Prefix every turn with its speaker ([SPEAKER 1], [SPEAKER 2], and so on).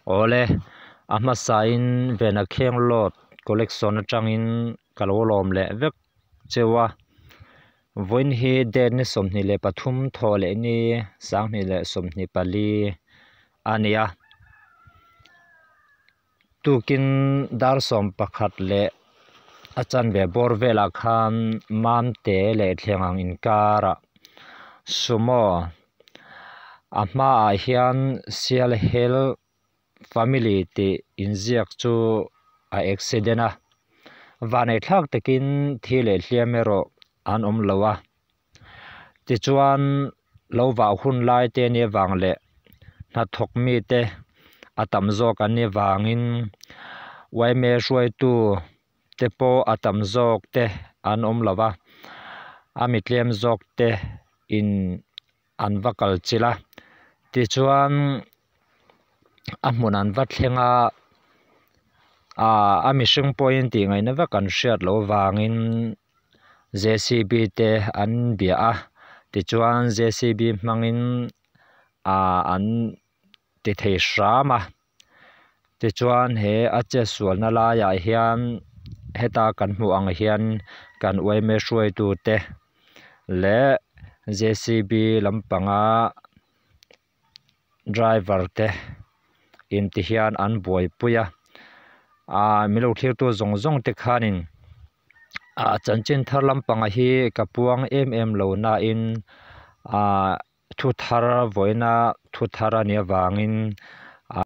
[SPEAKER 1] Awle, a hmasain Vena Khenglawt collection atangin ka lo lawm leh vek cheu a. Vawiin hi date ni 23 thawh leh ni 2024 a ni a. Tukin dar 11 leh a chanve bawr velah khan Mamte leh Thleng ang inkarah Sumo a hmaah hian Sial Hill Family tih inziak chu a accident a, vanneih thlak takin thi leh hliam erawh an awm lo a. Tichuan lo vah hun lai te nia vang leh hnathawk mite a tam zawk an nih vangin yma hruaitu te pawh a tam zawk te an awm lo va, a mi tlem zawk te in an va kal chilh a. Tichuan a hmun an va thleng a, ah a mihring pawhin tih ngaihna vek an hriat loh vangin J_C_B te an bia a tichuan J_C_B hmangin ah an ti thei hram a tichuan he a chetsualna laiah hian heta kan hmuh ang hian kan yma hruaitu te leh J_C_B lampanga driver te in ti hian an buaipui a ah min lo thlir tu zawng zawng te khanin ah chanchin thar lampang hi ka puang em em lo na in ah thu thar vawiina thu thar a nih avangin.